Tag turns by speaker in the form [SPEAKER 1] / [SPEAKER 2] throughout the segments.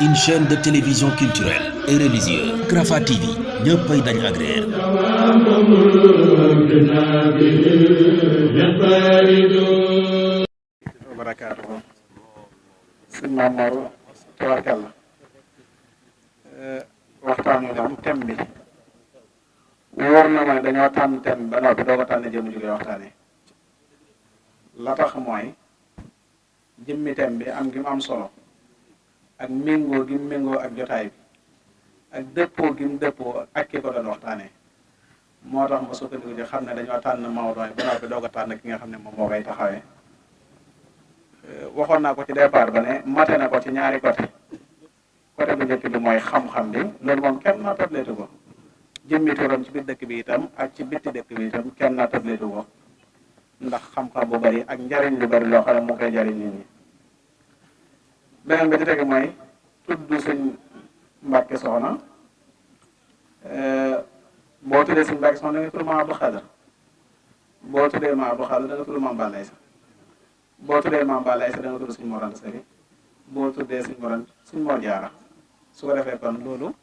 [SPEAKER 1] une chaîne de télévision culturelle et religieuse Rafah TV ñëppay dañ agréer
[SPEAKER 2] barakaatu sëñ Mamour tabarkàlla waxtaan wi moom thème bi wóor na ma ne dañoo tànn thème ba noppi doo ko tànn jëm jóge waxtaane la tax mooy jëmmi thème bi am gi mu am solo ak méngoo gi mu méngoo ak jotaay bi ak dëppoo gi mu dëppoo ak ki ko doon waxtaane moo tax ma sukkandiku ci xam ne dañoo tànn Maodo ba noppi doo ko tànn ki nga xam ne moom moo koy taxawee waxoon naa ko ci départ ba ne mate na ko ci ñaari côté bu njëkk bi mooy xam-xam bi loolu moom kenn na tabletu ko jëmmi turam ci biir dëkk bi itam ak ci bitti dëkk bi itam kenn na tabletu ko ndax xam-xam bu bari ak njariñ lu bari loo xam ne mu koy jariñ nit ñi beneen bi ci tege mooy tudd Sëñ Mbàkke Soxna boo tuddee Sëñ Mbàkke Soxna da nga tudd Maam Abdou Khadre boo tuddee Maam Abdou Khadre da nga tudd Maam Balla Aysa boo tuddee Maam Balla Aysa da nga tudd Sëñ Mor Anta Sali boo tuddee Sëñ Mor Jaara su ko defee kon loolu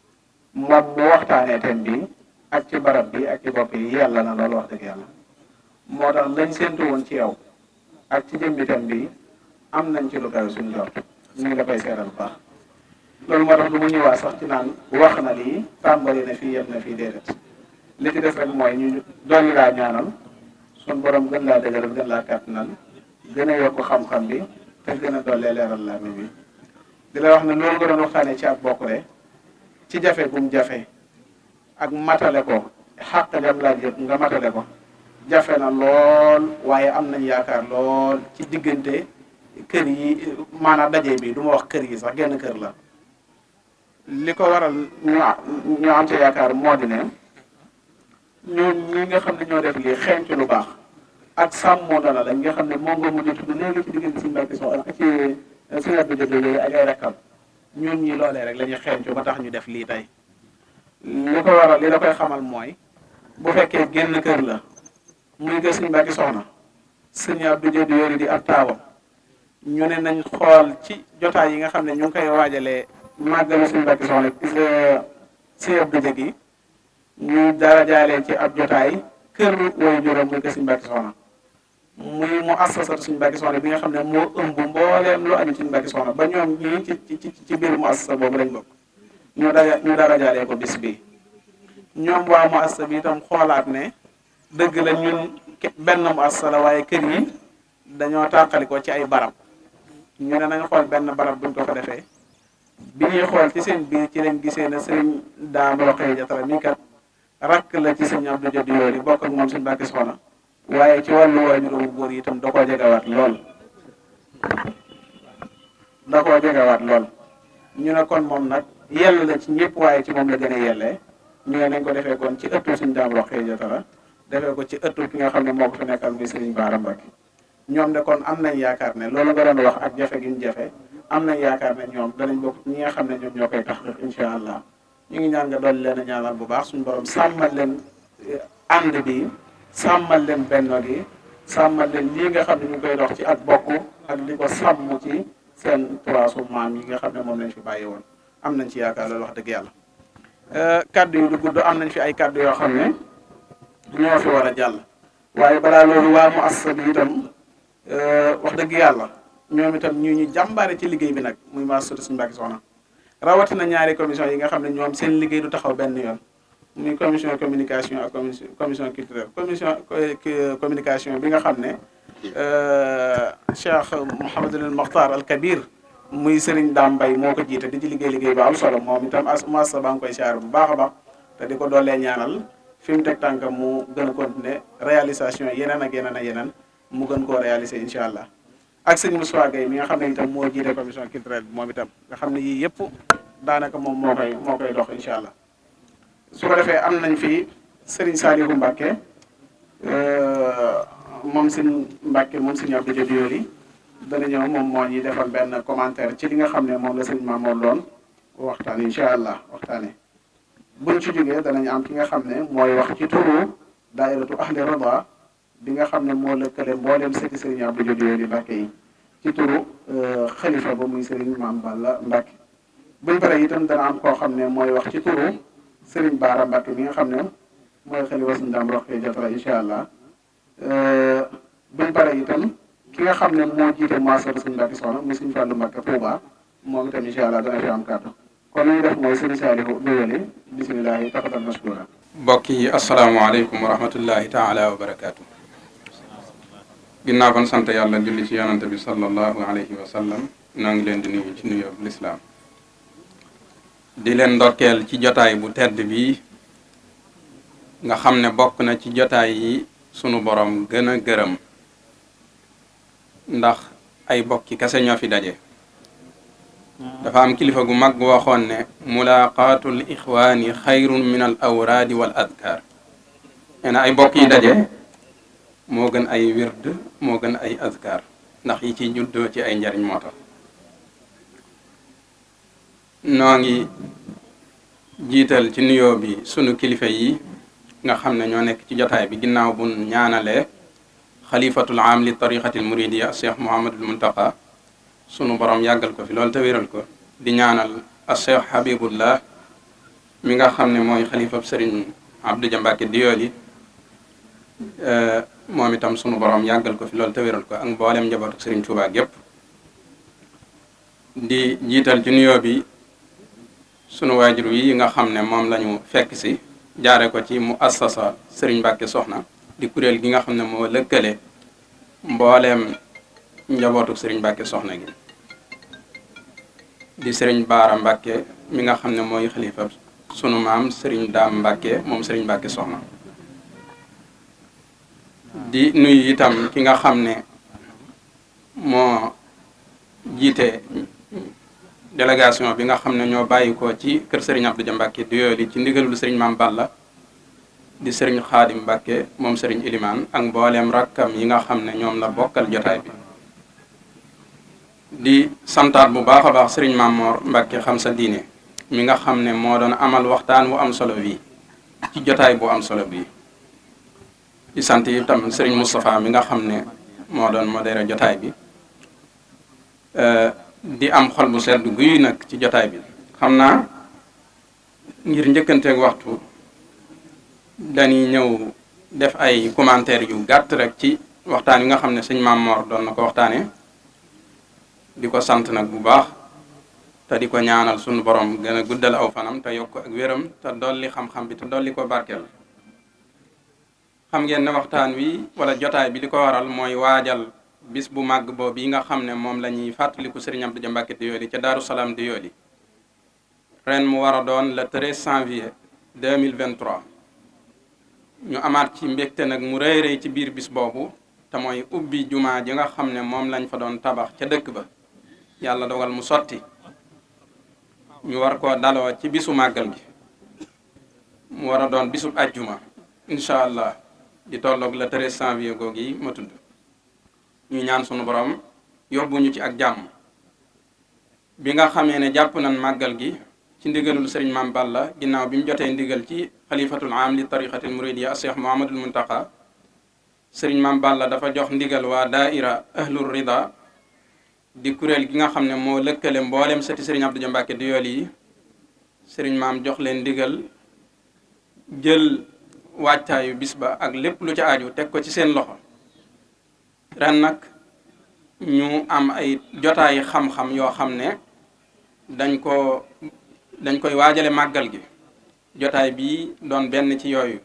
[SPEAKER 2] moom bu waxtaanee thème bi ak ci barab bi ak ci bopp yi yàlla na loolu wax dëgg yàlla moo tax lañ séntu woon ci yow ak ci jëmmi thème bi am nañ ci lu kaw suñu jot ñu ngi la koy seeral bu baax loolu moo tax du mu ñëwaat sax ci naan wax na lii tàmbali na fii yem na fii déedéet li ci des rek mooy ñu dolli laa ñaanal suñ borom gën laa dëgëral gën laa kàttanal gën a yokk xam-xam bi te gën a dollee leeral laa mi bi di la wax ne loolu nga doon waxtaanee ci ak bokk de ci jafe bu mu jafe ak matale ko xàq jam laaj yëpp nga matale ko jafe na lool waaye am nañ yaakaar lool ci diggante kër yi maanaam daje bi du ma wax kër yi sax genn kër la li ko waral ñu am ci yaakaar moo di ne ñoom ñi nga xam ne ñoo def lii xeeñ ci lu baax ak sàmmoo dana la nga xam ne moom nga mujj tudd léegi ci diggante Sëñ Mbàkke Soxna ak ci Sëñ Abdou Jóob yooyu ak ay rakkam ñun ñi loolee rek la ñuy xeeñcu ba tax ñu def lii tey li ko waral li la koy xamal mooy bu fekkee génn kër la muy kër Sëñ Mbàkke Soxna Sëñ Abdou Jóob yooyu di ab taawam ñu ne nañ xool ci jotaay yi nga xam ne ñu ngi koy waajalee màggalu Sëñ Mbàkke Soxna Sëñ Abdou Jóob yi ñu dara jaalee ci ab jotaay kër woy juróom muy kër Sëñ Mbàkke Soxna muy mu assasatu Sëñ Mbàkke Soxna bi nga xam ne moo ëmb mbooleem lu aju Sëñ Mbàkke Soxna ba ñoom ñii ci biir mu assasa boobu lañ bokk ñu dara jaalee ko bis bi ñoom waa mu assasa bi itam xoolaat ne dëgg la ñun benn mu assasa la waaye kër yi dañoo tàqali ko ci ay barab ñu ne nañ xool benn barab buñ ko fa defee bi ñuy xool ci seen biir ci leen gisee ne Sëriñ Daam Rokhaya Jatara mi kat rakk la ci Sëñ Abdou Jóob yoori bokk ak moom Sëñ Mbàkke Soxna waaye ci wàllu waajuru góor yi itam da koo jegewaat lool ñu ne kon moom nag yell la ci ñëpp waaye ci moom la gën a yellee ñu ne nañ ko defee kon ci ëttu Sëñ Daam Rokhaya Jatara defee ko ci ëttu ki nga xam ne moo ko fi nekkal muy Sëriñ Baara Mbàkke ñoom de kon am nañ yaakaar ne loolu nga doon wax ak jafe gi ñu jafe am nañ yaakaar ne ñoom danañ bokk ñi nga xam ne ñoom ñoo koy tax incha allah ñu ngi ñaan nga dolli leen a ñaanal bu baax suñu borom sàmmal leen ànd bi sàmmal leen benno gi sàmmal leen lii nga xam ne ñu ngi koy dox ci ak bokk ak li ko sàmm ci seen turaasu maam yi nga xam ne moom lañ fi bàyyi woon am nañ ci yaakaar loolu wax dëgg yàlla kaddu yu du gudd am nañ fi ay kaddu yoo xam ne ñoo fi war a jàll waaye balaa loolu waa mu assasa bi itam wax dëgg yàlla ñoom itam ñu jàmbaare ci liggéey bi nag muy ma assasa Sëñ Mbàkke Soxna rawatina ñaari commission yi nga xam ne ñoom seen liggéey du taxaw benn yoon muy commission communication ak commission culturelle communication bi nga xam ne Cheikh Mouhamadul Mokhtar al Kabir muy Serigne Dame Mbaye moo ko jiite di ci liggéey ba am solo moom itam massa ba nga koy siyaar bu baax a baax te di ko doolee ñaanal fi mu teg tànkam mu gën a continuer réalisation yeneen ak yeneen mu gën koo réaliser incha allah ak sëñ Moussa Gueye mi nga xam ne itam moo jiite commission culturelle bi moom itam nga xam ne yii yëpp daanaka moom moo koy dox incha allah su ko defee am nañ fi Serigne Saliou Mbacke moom Sëñ Mbacke moom Sëñ Abdou Jóob yoori dana ñëw moom moo ñuy defal benn commentaire ci li nga xam ne moom la sëñ Mamour doon waxtaan incha allah waxtaane buñ ci jógee danañ am ki nga xam ne mooy wax ci turu daairatu ahli rida bi nga xam ne moo lëkkale mbooleem sëti Sëriñ Abdou Jóob yoori Mbacke yi ci turu xalifa ba muy Sëriñ Maam Balla Mbacke buñ paree itam dana am koo xam ne mooy wax ci turu Serigne Bara Mbacke mi nga xam ne mooy xalifa suñu Dame Rokhaya Diatara incha allah buñ paree itam ki nga xam ne moo jiite maasal suñu Mbacke soxna muy suñu Fallou Mbacke Touba moom itam incha allah dana fi am kàddu kon li ñuy def mooy Serigne Saliou nuyali bisimilah tafaddal mashkura.
[SPEAKER 3] mbokk yi asalaamaaleykum wa rahmatullahi taala wa barakaatu. ginnaaw kon sant yàlla julli ci yonante bi sallallahu alayhi wa sallam noo ngi leen di nuyu ci nuyoo lislaam di leen ndokkeel ci jotaay bu tedd bi nga xam ne bokk na ci jotaay yi sunu borom gën a gërëm ndax ay bokki kese ñoo fi daje. dafa am kilifa gu mag waxoon ne mulaqaatul ixwaani xayrun min al awraadi wal adkaar nee na ay bokk yi daje moo gën ay wird moo gën ay azkar ndax yi ci juddoo ci ay njariñ moo tax. noo ngi jiital ci nuyoo bi sunu kilifa yi nga xam ne ñoo nekk ci jotaay bi ginnaaw bu ñaanalee xalifatul aam li tariqatil muridiya cheikh Mouhamadul Muntaqa sunu borom yàggal ko fi loolu te wéral ko di ñaanal a cheikh Habibullah mi nga xam ne mooy xalifab sëriñ Abdou Dia Mbacke Diyooli moom itam sunu borom yàggal ko fi loolu te wéral ko ak mboolem njabootu sëriñ Tuubaa gépp di jiital ci nuyoo bi sunu waajur yi nga xam ne moom lañu fekk si jaare ko ci mu assasa sëriñ Mbacke soxna di kuréel gi nga xam ne moo lëkkale mbooleem njabootu sëriñ Mbacke soxna gi di sëriñ Baara Mbacke mi nga xam ne mooy xalifa sunu maam sëriñ Daam Mbacke moom sëriñ Mbacke soxna di nuyu itam ki nga xam ne moo jiite délégation bi nga xam ne ñoo bàyyi ko ci kër sëriñ Abdou Dia Mbacke Diyooli ci ndigalul sëriñ Maam Balla di sëriñ Xaadim Mbacke moom sëriñ Ilimaan ak mbooleem rakkam yi nga xam ne ñoom la bokkal jotaay bi di santaat bu baax a baax sëriñ Mamor Mbacke xam sa diine mi nga xam ne moo doon amal waxtaan wu am solo bii ci jotaay bu am solo bii di sant yi tam sëriñ Moustapha mi nga xam ne moo doon modéré jotaay bi di am xol bu sedd guy nag ci jotaay bi xam naa ngir njëkkanteeg waxtu dañuy ñëw def ay commentaire yu gàtt rek ci waxtaan yi nga xam ne sëñ Mamor doon na ko waxtaanee di ko sant nag bu baax te di ko ñaanal sunu borom gën a guddal aw fanam te yokk ak wéram te dolli xam-xam bi te dolli ko barkeel. xam ngeen ne waxtaan wi wala jotaay bi li ko waral mooy waajal bis bu màgg boobu yi nga xam ne moom la ñuy fàttaliku Serigne Abdou Dia Mbacke Diyooli ca Daaru Salaam Diyooli ren mu war a doon le 13 janvier 2023 ñu amaat ci mbégte nag mu rëy rëy ci biir bis boobu te mooy ubbi jumaa ji nga xam ne moom lañ fa doon tabax ca dëkk ba yàlla dogal mu sotti ñu war koo daloo ci bisu màggal gi mu war a doon bisub ajjuma incha allah di tolloog le 13 janvier googu yi ma tudd ñu ñaan sunu borom yóbbuñu ci ak jàmm bi nga xamee ne jàpp nañ màggal gi ci ndigalul sëriñ Maam Balla ginnaaw bi mu jotee ndigal ci xalifatul am li tariqatil muridiya cheikh Mouhamadul Muntaqa sëriñ Maam Balla dafa jox ndigal waa daaira ahlur rida di kuréel gi nga xam ne moo lëkkale mboolem sëti sëriñ Abdou Dia Mbacke Diyooli yi sëriñ Maam jox leen ndigal jël waajtaayu bis ba ak lépp lu ci aaju teg ko ci seen loxo ren nag ñu am ay jotaayi xam-xam yoo xam ne dañ koy waajale màggal gi jotaay bii doon benn ci yooyu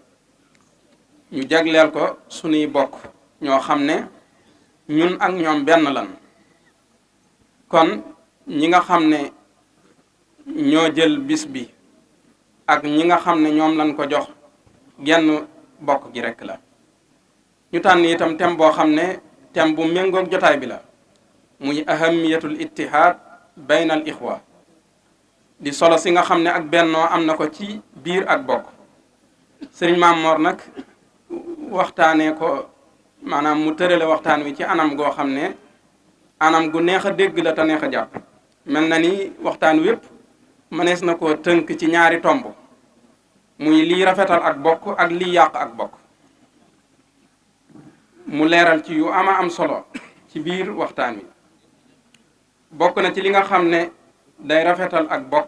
[SPEAKER 3] ñu jagleel ko sunuy bokk ñoo xam ne ñun ak ñoom benn lan kon ñi nga xam ne ñoo jël bis bi ak ñi nga xam ne ñoom lañ ko jox genn bokk gi rekk la ñu tànn itam thème boo xam ne thème bu méngoog jotaay bi la muy ahamiyatul ittihaad bayna al ixwa di solo si nga xam ne ak bennoo am na ko ci biir ak bokk sëriñ Maam Mor nag waxtaanee ko maanaam mu tërale waxtaan wi ci anam goo xam ne anam gu neex a dégg la te neex a jàpp mel na ni waxtaan wépp mënees na koo tënk ci ñaari tomb muy lii rafetal ak bokk ak lii yàq ak bokk mu leeral ci yu ama am solo ci biir waxtaan wi bokk na ci li nga xam ne day rafetal ak bokk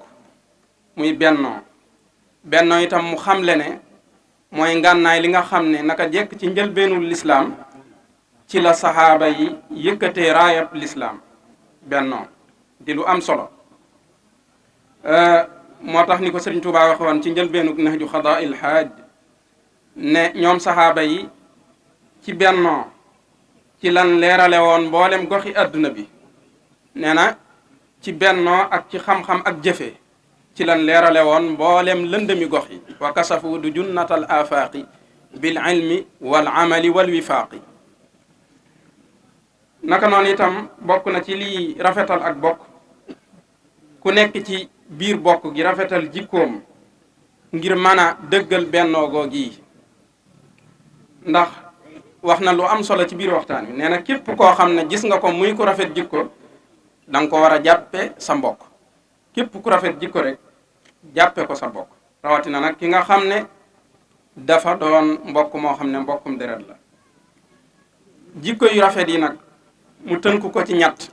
[SPEAKER 3] muy bennoo itam mu xamle ne mooy ngànnaay li nga xam ne naka jekk ci njëlbeenul lislaam ci la saxaaba yi yëkkatee raayab lislaam bennoo di lu am solo moo tax ni ko Sëriñ Tuubaa waxe woon ci njëlbeenug Nahju Xadaa'il Haaj ne ñoom saxaaba yi ci bennoo ci lan leerale woon mboolem goxi àdduna bi nee na ci bennoo ak ci xam-xam ak jëfe ci lan leerale woon mboolem lëndëmi gox yi wa kasafu du junnatal afaaqi bil ilmi wal amali wal wifaaqi naka noonu itam bokk na ci lii rafetal ak bokk ku nekk ci biir bokk gi rafetal jikkoom ngir mën a dëggal bennoo googi ndax wax na lu am solo ci biir waxtaan wi nee na képp koo xam ne gis nga ko muy ku rafet jikko da nga ko war a jàppe sa mbokk képp ku rafet jikko rek jàppe ko sa mbokk rawatina nag ki nga xam ne dafa doon mbokk moo xam ne mbokkum deret la jikko yu rafet yi nag mu tënk ko ci ñett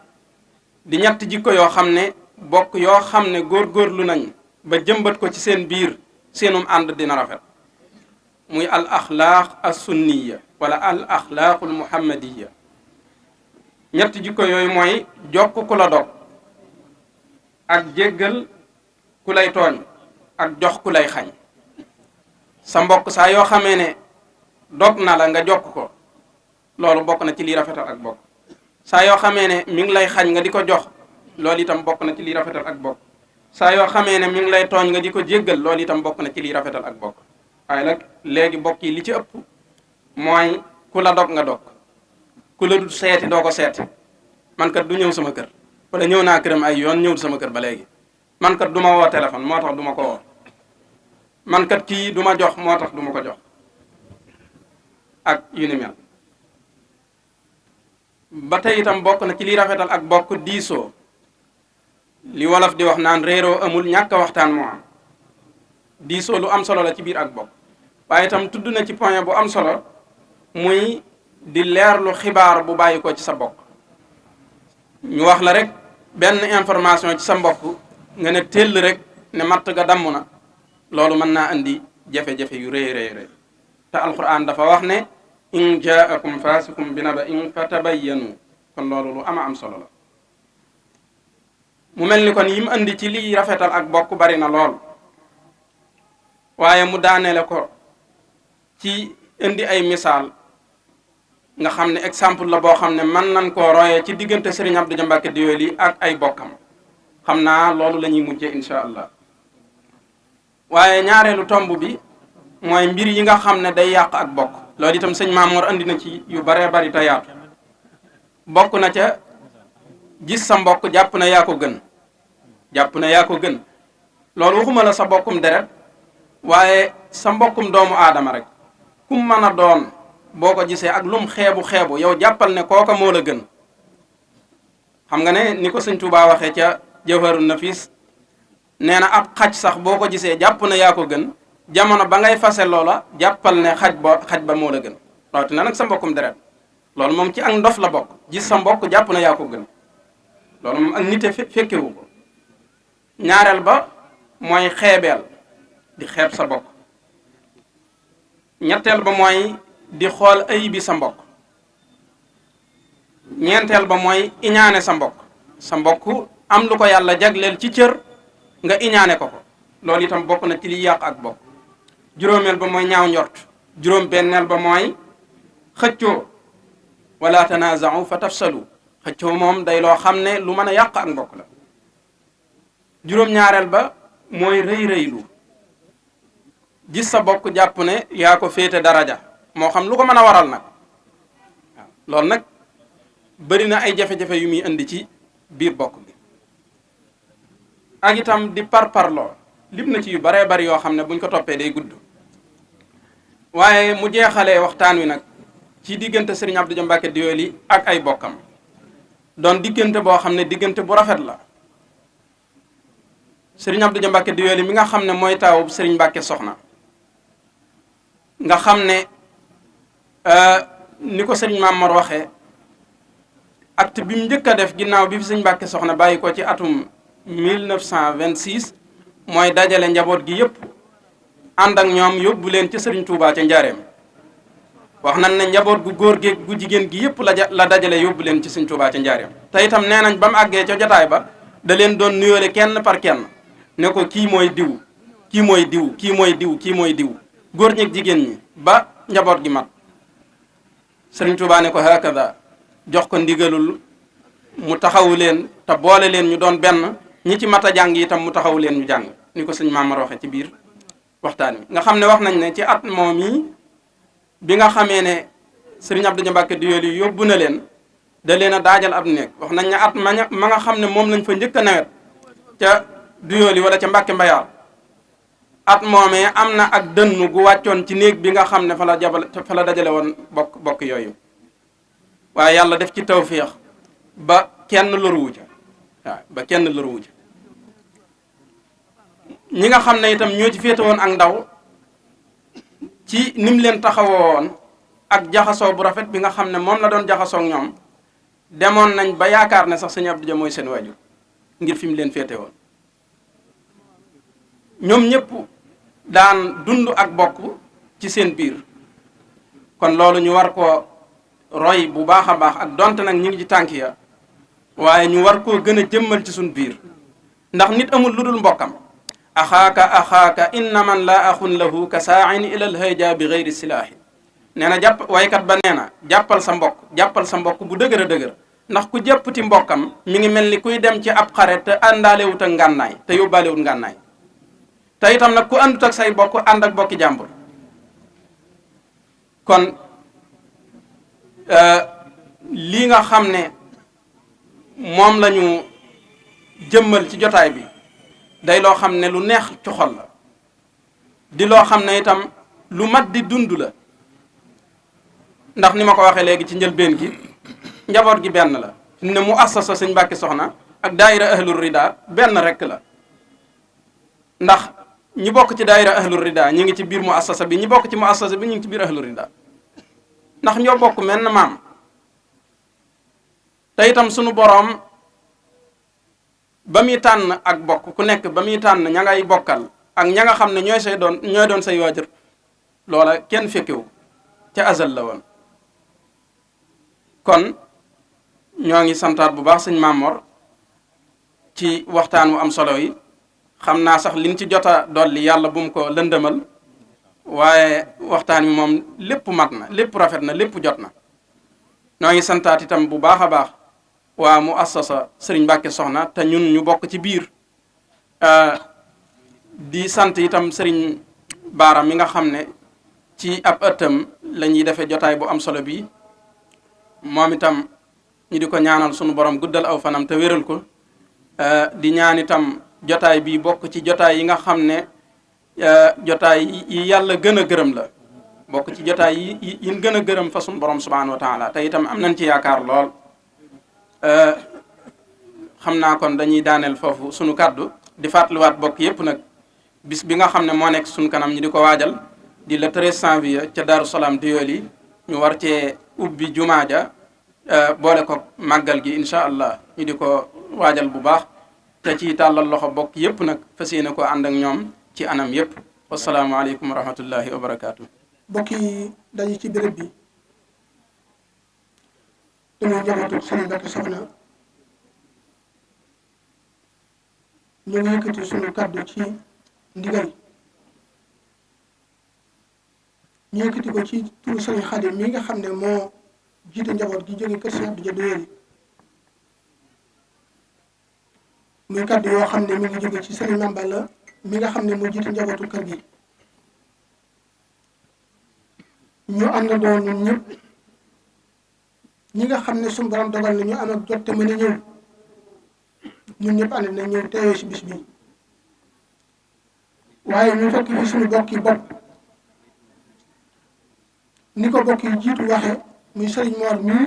[SPEAKER 3] di ñett jikko yoo xam ne bokk yoo xam ne góorgóorlu nañ ba jëmbat ko ci seen biir seenum ànd dina rafet muy al axlaaq as sunniya wala al axlaaqul muhammadiya ñett jikko yooyu mooy jokk ku la dog ak jéggal ku lay tooñ ak jox ku lay xañ sa mbokk saa yoo xamee ne dog na la nga jokk ko loolu bokk na ci lii rafetal ak bokk saa yoo xamee ne mi ngi lay xañ nga di ko jox loolu itam bokk na ci lii rafetal ak bokk saa yoo xamee ne mi ngi lay tooñ nga di ko jéggal loolu itam bokk na ci lii rafetal ak bokk waaye nag léegi bokk yi li ci ëpp mooy ku la dog nga dog ku la du seeti doo ko seeti man kat du ñëw sama kër wala ñëw naa këram ay yoon ñëwul sama kër ba léegi man kat du ma woo téléphone moo tax du ma ko woo man kat kii du ma jox moo tax du ma ko jox ak yu ni mel ba tey itam bokk na ci liy rafetal ak bokk diisoo li wolof di wax naan réeroo amul ñàkk a waxtaan moo am diisoo lu am solo la ci biir ak bokk waaye itam tudd na ci point bu am solo muy di leerlu xibaar bu bàyyi ko ci sa bokk ñu wax la rek benn information ci sa mbokk nga ne tell rek ne matt ga damm na loolu mën naa andi jafe-jafe yu rëy rëy te alquran dafa wax ne in jaakum fasikum bi naba'in fatabayyanu kon loolu lu am solo la mu mel ni kon yim andi ci liy rafetal ak bokk bari na lool waaye mu daaneele ko ci indi ay misaal nga xam ne exemple la boo xam ne mën nañ koo royee ci diggante Serigne Abdou Dia Mbacké Doyoly ak ay bokkam xam naa loolu la ñuy mujjee incha allah waaye ñaareelu tomb bi mooy mbir yi nga xam ne day yàq ak bokk loolu itam sëñ Mamour andi na ci yu baree bari te yaatu bokk na ca gis sa mbokk jàpp na yaa ko gën loolu waxuma la sa mbokkum deret waaye sa mbokkum doomu aadama rek kum mën a doon boo ko gisee ak lum xeebu yow jàppal ne kooka moo la gën xam nga ne ni ko sëñ Tuubaa waxee ca Jawharun Nafis nee na ab xaj sax boo ko gisee jàpp na yaa ko gën jamono ba ngay fase loola jàppal ne xaj ba moo la gën rawatina nag sa mbokkum deret loolu moom ci ak ndof la bokk gis sa mbokk jàpp na yaa ko gën loolu moom ak nite fekkewu ko ñaareel ba mooy xeebeel di xeeb sa mbokk ñetteel ba mooy di xool ayibi sa mbokk ñeenteel ba mooy iñaane sa mbokk am lu ko yàlla jagleel ci cër nga iñaane ko loolu itam bokk na ci liy yàq ak bokk juróomeel ba mooy ñaaw njort juróom benneel ba mooy xëccoo wala tanaza'u fa tafsalu xëccoo moom day loo xam ne lu mën a yàq ak mbokk la juróom ñaareel ba mooy rëy-rëylu gis sa bokk jàpp ne yaa ko féete daraja moo xam lu ko mën a waral nag waaw loolu nag bari na ay jafe-jafe yu muy indi ci biir bokk bi ak itam di parparloo lim na ci yu baree bari yoo xam ne buñ ko toppee day gudd waaye mu jeexalee waxtaan wi nag ci diggante Serigne Abdou Dia Mbacké Doyoly ak ay bokkam doon diggante boo xam ne diggante bu rafet la Serigne Abdou Dia Mbacké Doyoly mi nga xam ne mooy taawu Serigne Mbacké Soxna nga xam ne ni ko Serigne Mamor waxee acte bi mu njëkk a def ginnaaw bi fi Serigne Mbacké Soxna bàyyi ko ci atum 1926 mooy dajale njaboot gi yëpp ànd ak ñoom yóbbu leen ci Serigne Touba ca Njaareem wax nañ ne njaboot gu góor gi gu jigéen gi yëpp la dajale yóbbu leen ci Serigne Touba ca Njaareem te itam nee nañ ba mu àggee ca jotaay ba da leen doon nuyoole kenn par kenn ne ko kii mooy diw kii mooy diw kii mooy diw kii mooy diw góor ñi ak jigéen ñi ba njaboot gi mat Serigne Touba ne ko hakada jox ko ndigalul mu taxawu leen te boole leen ñu doon benn ñi ci mat a jàng itam mu taxawu leen ñu jàng ni ko sëñ Maamar waxe ci biir waxtaan wi nga xam ne wax nañ ne ci at moom yi bi nga xamee ne Serigne Abdou Mbacke Doyoly yóbbu na leen da leen a daajal ab néeg wax nañ ne at ma nga xam ne moom lañ fa njëkk a nawet ca Doyoly wala ca Mbacke Mbayaar at moomee am na ak dënnu gu wàccoon ci néeg bi nga xam ne fa la dajale woon bokk yooyu waaye yàlla def ci tawféex ba kenn loruwu ca waaw ba kenn loruwu ca ñi nga xam ne itam ñoo ci féete woon ak ndaw ci nim leen taxawoo woon ak jaxasoo bu rafet bi nga xam ne moom la doon jaxasoo ak ñoom demoon nañ ba yaakaar ne sax sëñ Abdou Dia mooy seen waajur ngir fi mu leen féete woon ñoom ñëpp daan dund ak bokk ci seen biir kon loolu ñu war koo roy bu baax a baax ak donte nag ñu ngi ci tànk ya waaye ñu war koo gën a jëmmal ci suñ biir ndax nit amul lu dul mbokkam axaaka inna man laa axun lahu ka saain ila alhayja bi gayri silaahi nee na waykat ba nee na jàppal sa mbokk bu dëgër a dëgër ndax ku jëppati mbokkam mi ngi mel ni kuy dem ci ab xare te àndaalewut ak ngànnaay te yóbbaalewut ngànnaay te itam nag ku àndut ak say bokk ànd ak bokki jàmbur kon lii nga xam ne moom la ñu jëmmal ci jotaay bi day loo xam ne lu neex ci xol la di loo xam ne itam lu mat di dund la ndax ni ma ko waxee léegi ci njëlbeen gi njaboot gi benn la ne mu assasa sëñ Mbàkke Soxna ak daayira ahlul rida benn rekk la ndax ñi bokk ci daayira ahlul rida ñi ngi ci biir mu assasa bi ñi bokk ci mu assasa bi ñu ngi ci biir ahlul rida ndax ñoo bokk menn maam te itam sunu boroom ba muy tànn ak bokk ku nekk ba muy tànn ña ngay bokkal ak ña nga xam ne ñooy doon say waajur loola kenn fekkewu ca azal la woon kon ñoo ngi santaat bu baax sëñ Mamor ci waxtaan wu am solo yi xam naa sax liñ ci jota dolli yàlla bu mu ko lëndëmal waaye waxtaan wi moom lépp mat na lépp rafet na lépp jot na ñoo ngi santaat itam bu baax a baax waa mu assasa sëriñ Mbàkke Soxna te ñun ñu bokk ci biir di sant itam sëriñ Baara mi nga xam ne ci ab ëttam la ñuy defee jotaay bu am solo bii moom itam ñu di ko ñaanal sunu borom guddal aw fanam te wéral ko di ñaan itam jotaay bi bokk ci jotaay yi nga xam ne jotaay yi yàlla gën a gërëm la bokk ci jotaay yi yin gën a gërëm fa sunu borom subhanahu wa taala te itam am nañ ci yaakaar lool xam naa kon dañuy daaneel foofu sunu kàddu di fàttaliwaat bokk yépp nag bis bi nga xam ne moo nekk sunu kanam ñu di ko waajal di le 13 janvier ca Daaru Salaam Doyoly ñu war cee ubbi jumaa ja boole ko màggal gi incha allah ñu di ko waajal bu baax te ci tàllal loxo bokk yépp nag fas yéene ko ànd ak ñoom ci anam yépp wasalaamaaleykum wa rahmatullahi wa barakaatu.
[SPEAKER 4] mbokk yi dañu ci béréb bi dañuy njabootu Sëriñ Mbàkke Soxna ñu ngi yëkkati sunu kàddu ci ndigal ñu yëkkati ko ci turu Sëriñ Xaadim mi nga xam ne moo jiite njaboot gi jóge kër Sëriñ Abdou Dia Doyoly muy kàddu yoo xam ne mi ngi jóge ci Sëriñ Mame Balla mi nga xam ne moo jiite njabootu kër gi ñu àndandoo ñun ñëpp ñi nga xam ne suñu borom dogal na ñu am ak jot te mën a ñëw ñun ñëpp ànd na ñëw teewee si bis bi waaye ñu fekk fi suñu bokk yi bopp ni ko bokk yi jiitu waxe muy Sëriñ Mor mii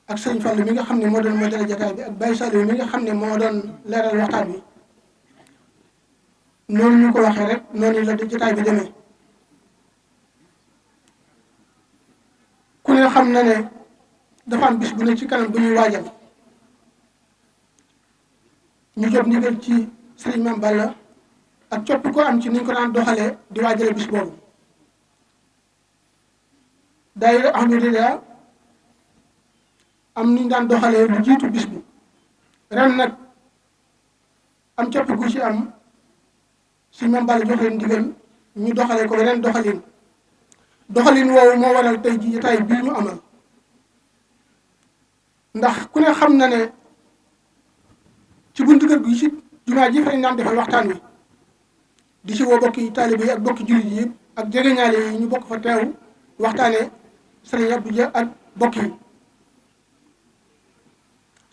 [SPEAKER 4] ak Sëriñ Fallu mi nga xam ne moo doon modéré jataay bi ak Baye Saliou mi nga xam ne moo doon leeral waxtaan bi noonu ñu ko waxee rek noonu la jataay bi demee ku ne xam na ne dafa am bis bu ne ci kanam bu ñuy waajal ñu jot ndigal ci sëriñ Mame Balla ak coppi ko am ci niñ ko daan doxalee di waajale bis boobu daayira Ahmadiyya am niñ daan doxalee lu jiitu bis bi ren nag am coppi gu ci am sëriñ Mame Balla jox leen ndigal ñu doxalee ko ren doxalin woowu moo waral tey ji jotaay bii ñu amal ndax ku ne xam na ne ci buntu kër gi ci jumaa ji fa lañ daan defee waxtaan wi di ci woo bokki taalibe yi ak bokki jullit yi ak jegeñaale yi ñu bokk fa teew waxtaane sëriñ Abdou Dia ak bokk yi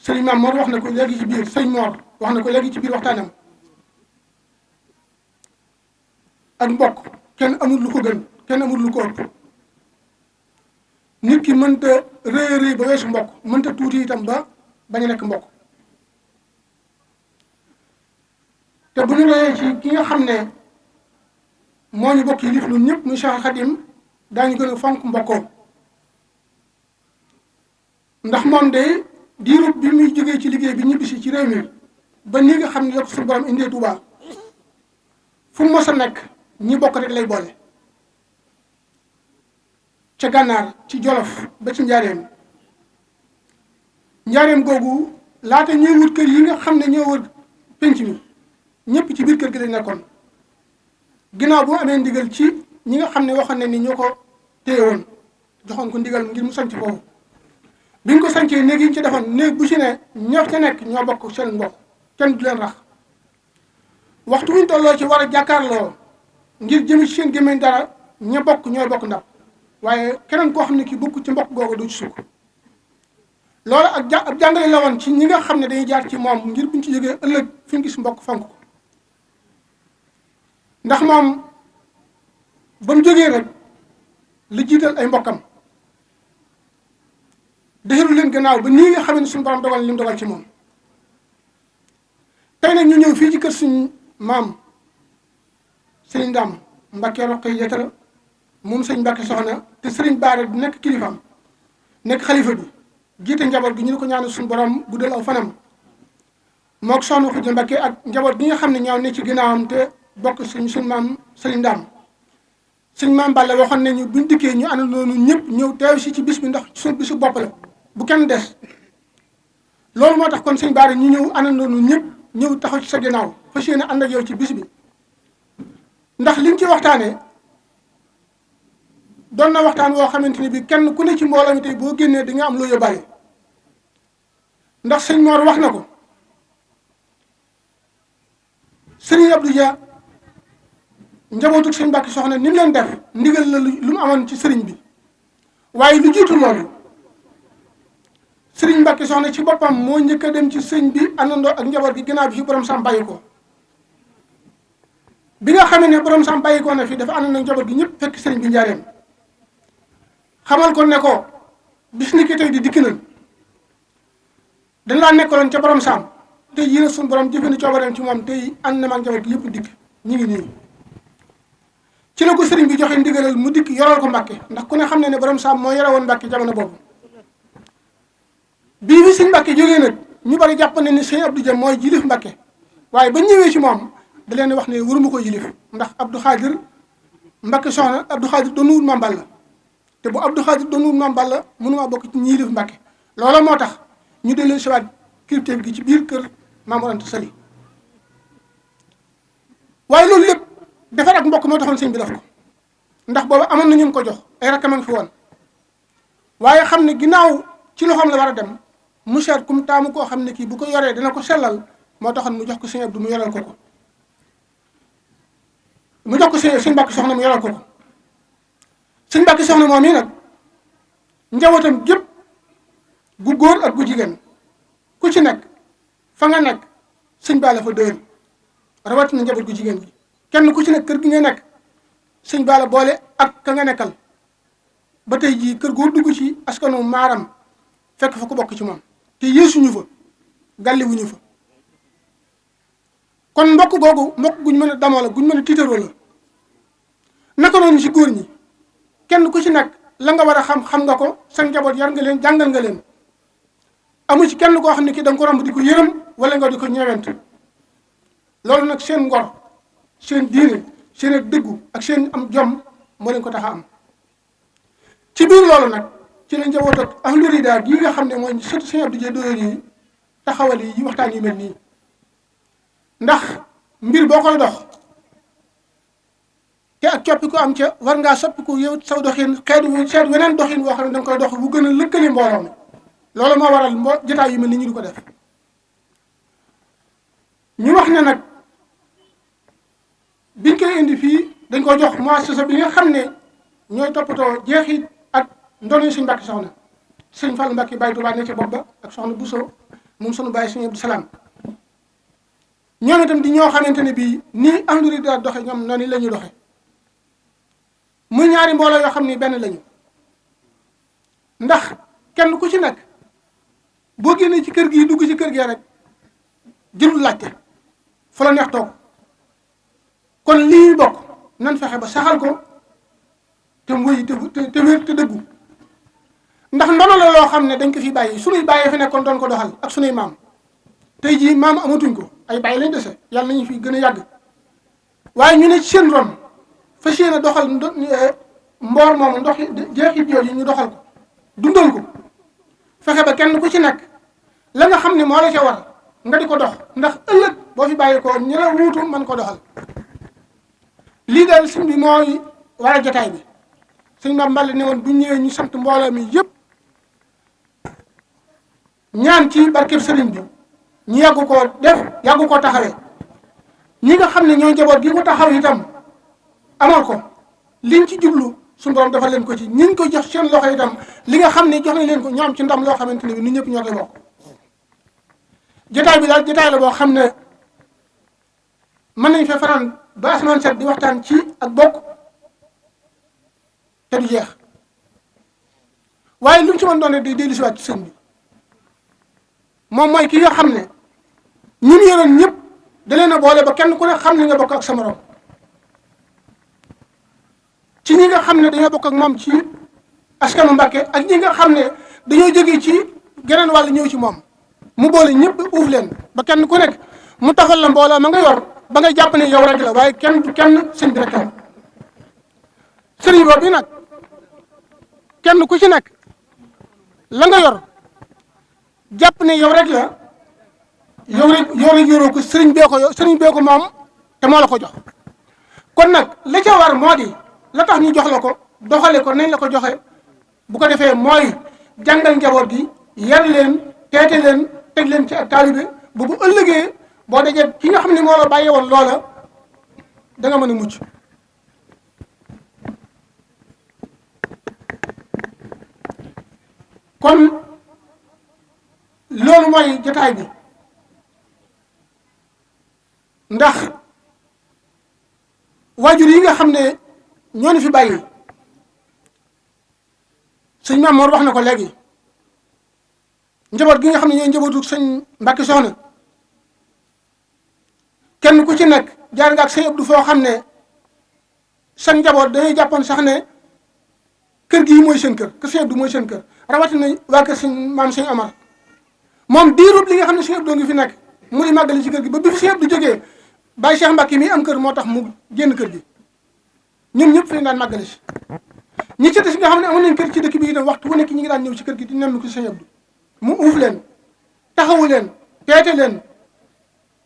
[SPEAKER 4] sëriñ Maam Mor wax na ko léegi ci biir sëriñ Mor wax na ko léegi ci biir waxtaanam ak mbokk kenn amul lu ko gën kenn amul lu ko ëpp nit ki mënta rëy ba weesu mbokk mënta tuuti itam ba bañ a nekk mbokk te bu ñu rëyee ci ki nga xam ne moo ñu bokk yi lif ñun ñëpp muy Cheikh Khadim daañu gën a fonk mbokkoo ndax moom de diirub bi muy jógee ci liggéey bi ñibbisi ci réew mi ba ni nga xam ne yëpp suñu borom indee Touba fu mu mos a nekk ñi bokk rek lay boole ca gànnaar ci Jolof ba ci njaareem googu laata ñuy wut kër yi nga xam ne ñoo wër penc mi ñëpp ci biir kër gi lañ nekkoon ginnaaw bu amee ndigal ci ñi nga xam ne waxoon ne ni ñoo ko téye woon joxoon ko ndigal ngir mu sanc foofu bi ñu ko sancee néeg yi ñu ci defoon néeg bu ci ne ñoo ca nekk ñoo bokk seen mbokk kenn du leen rax waxtu wuñ tolloo ci war a jàkkaarloo ngir jëmi ci seen gémmiñ dara ña bokk ñooy bokk ndab waaye keneen koo xam ne ki bokk ci mbokk googu du ci sukk loolu ab jàngale la woon ci ñi nga xam ne dañuy jaar ci moom ngir buñ ci jógee ëllëg fi ñu gis mbokk fonk ko ndax moom ba mu jógee rek li jiital ay mbokkam dexiru leen gannaaw ba nii nga xam ne suñu borom dogal li mu dogal ci moom tey nag ñu ñëw fii ci kër suñu maam Sëriñ Ndaam Mbàkke Roqay Jatara moom sëñ Mbàkke Soxna te Sëriñ Baara di nekk kilifaam nekk xalifa bi jiite njaboot gi ñu ne ko ñaanal suñu borom guddal aw fanam mook soxna Xuja Mbàkke ak njaboot gi nga xam ne ñaaw ne ci ginnaawam te bokk suñu maam Sëriñ Ndaam suñ maam Balla waxoon nañu buñ dikkee ñu ànd noonu ñëpp ñëw teew si ci bis bi ndax suñu bisu bopp la bu kenn des loolu moo tax kon sëñ Baara ñu ñëw ànd noonu ñëpp ñëw taxaw ci sa ginnaaw fas yéene ànd ak yow ci bis bi ndax liñ ci waxtaanee doon na waxtaan woo xamante ni bi kenn ku ne ci mbooloo mi tey boo génnee di nga am loo yóbbaale ndax sëñ Mor wax na ko sëriñ Abdou Dia njabootu sëñ Mbàkke Soxna ni mu leen def ndigal la lu mu amoon ci sëriñ bi waaye lu jiitu loolu sëriñ Mbàkke Soxna ci boppam moo njëkk a dem ci sëñ bi àndandoo ak njaboot gi ginnaaw bi fi borom sam bàyyi ko bi nga xamee ne borom sam bàyyi ko na fi dafa àndandoo ak njaboot gi ñëpp fekk sëriñ bi njaareem xamal ko ne ko bis ni ki tey di dikk nañ dañ laa nekkaloon ca borom sam tey yéen a suñu borom jëfandi coobareem ci moom tey ànd na ma ak njaboot gi yëpp dikk ñu ngi nii ci la ko sëriñ bi joxe ndigalal mu dikk yoral ko Mbàkke ndax ku ne xam ne borom sam moo yore woon Mbàkke jamono boobu bii bi sëñ Mbàkke jógee nag ñu bari jàpp ne ni sëñ Abdou Dia mooy jilif Mbàkke waaye ba ñëwee ci moom da leen wax ne waruma ko jilif ndax Abdou Khadir Mbàkke Soxna Abdou Khadir doon wut Maam Balla te bu Abdou Khadir doon wut Maam Balla mënuma bokk ci ñi yilif Mbàkke loola moo tax ñu dellee siwaat kilifteef gi ci biir kër Maam Mor Anta Sali waaye loolu lépp defar ak mbokk moo taxoon sëñ bi def ko ndax boobu amoon na ñu ko jox ay rakkam a ngi fi woon waaye xam ne ginnaaw ci loxoom la war a dem mu seet kum taamu koo xam ne kii bu ko yoree dina ko sellal moo taxoon mu jox ko sëñ Abdou mu yoral ko ko mu jox ko sëñ Mbàkke Soxna mu yoral ko ko sëñ Mbàkke Soxna moom yi nag njabootam gépp gu góor ak gu jigéen ku ci nekk fa nga nekk sëñ Ba la fa dëgër rawatina njaboot gu jigéen gi kenn ku ci nekk kër gi nga nekk sëñ Ba la boole ak ka nga nekkal ba tey jii kër goo dugg ci askanu maaram fekk fa ko bokk ci moom te yéesuñu fa gàlliwuñu fa kon mbokk googu mbokk guñ mën a damoo la guñ mën a tiitaroo la naka noonu ci góor ñi kenn ku ci nekk la nga war a xam nga ko sa njaboot yar nga leen jàngal nga leen amu ci kenn koo xam ne kii da nga ko romb di ko yërëm wala nga di ko ñeewent loolu nag seen ngor seen diine seen ak dëggu ak seen am jom moo leen ko tax a am ci biir loolu nag ci la njaboot ak ahlu rida gi nga xam ne mooy surtout sëñ Abdou Dia Doyoly yi taxawal yi waxtaan yu mel nii ndax mbir boo koy dox te ak coppiku am ca war ngaa soppiku yow saw doxin seet weneen doxin boo xam ne da nga koy dox bu gën a lëkkali mbooloo mi loolu moo waral jotaay yu mel ni ñu di ko def ñu wax ne nag biñ koy indi fii dañ ko jox muassasa bi nga xam ne ñooy toppatoo jeexit ak ndono Sëñ Mbàkke Soxna Sëñ Fallu Mbàkke Baye Touba ne ca bopp ba ak Soxna Bousso moom sunu Baye Sëñ Abdou Salaam ñoom itam di ñoo xamante ne bii nii ahlu rida doxe ñoom noonu la ñuy doxe muy ñaari mbooloo yoo xam ni benn lañu ndax kenn ku ci nekk boo génnee ci kër gi dugg ci kër gee rek jëlul laajte fa la neex toog kon lii bokk nan fexe ba saxal ko te muy te wér te dëggu ndax ndono la loo xam ne dañ ko fi bàyyi sunuy bàyyee fi nekkoon doon ko doxal ak sunuy maam tey jii maam amatuñ ko ay bàyyi lañ dese yàlla nañu fi gën a yàgg waaye ñu ne ci seen ron fas yéene doxal mboor moomu ndox jeexit yooyu ñu doxal ko dundal ko fexe ba kenn ku ci nekk la nga xam ne moo la ca war nga di ko dox ndax ëllëg boo fi bàyyi ko ñi la wuutu mën ko doxal lii daal sëñ bi mooy waral jotaay bi sëñ Mame Balla ne woon bu ñëwee ñu sant mbooloo mi yëpp ñaan ci barkeb sëriñ bi ñu yàggu koo def yàggu koo taxawee ñi nga xam ne ñooy njaboot gi ko taxaw itam amal ko liñ ci jublu suñu borom defal leen ko ci ñiñ ko jox seen loxo itam li nga xam ne jox nañ leen ko ñoo am ci ndam loo xamante ne bi nu ñëpp ñoo koy bokk jotaay bi daal jotaay la boo xam ne mën nañ fee fanaan ba asamaan set di waxtaan ci ak bokk te du jeex waaye lu mu ci mën doon day dellu si waat ci sëñ bi moom mooy ki nga xam ne ñun yoroon ñëpp da leen a boole ba kenn ku ne xam ne nga bokk ak sa morom ci ñi nga xam ne dañoo bokk ak moom ci askanu Mbàkke ak ñi nga xam ne dañoo jóge ci geneen wàll ñëw ci moom mu boole ñëpp uuf leen ba kenn ku nekk mu tafal la mbooloo ma nga yor ba nga jàpp ne yow rek la waaye kenn du kenn sëñ bi rek la sëriñ boobu nag kenn ku ci nekk la nga yor jàpp ne yow rek la yow rek yoroo ko sëriñ bee ko moom te moo la ko jox kon nag la ca war moo di la tax ñu jox la ko doxale ko nañ la ko joxe bu ko defee mooy jàngal njaboot gi yar leen teete leen teg leen ci ak taalibe bu ëllëgee boo dajee ki nga xam ne moo la bàyyee woon loola da nga mën a mucc kon loolu mooy jotaay bi ndax waajur yi nga xam ne ñoo ni fi bàyyi sëñ Maam Mor wax na ko léegi njaboot gi nga xam ne ñooy njabootu sëñ Mbàkke Soxna kenn ku ci nekk jaar nga ak sëñ Abdou foo xam ne sa njaboot dañuy jàppoon sax ne kër gii mooy seen kër sëñ Abdou mooy seen kër rawatina waa kër sëñ maam sëñ Amar moom diirub li nga xam ne sëñ Abdou ngi fi nekk mu di màggali ci kër gi ba bi fi sëñ Abdou jógee Baye Cheikh Mbacke mi am kër moo tax mu génn kër gi ñun ñëpp fi ñu daan màggali si ñi ci des nga xam ne amoon nañ kër ci dëkk bi itam waxtu bu nekk ñi ngi daan ñëw ci kër gi di nemmi ko sëñ Abdou mu uuf leen taxawu leen teete leen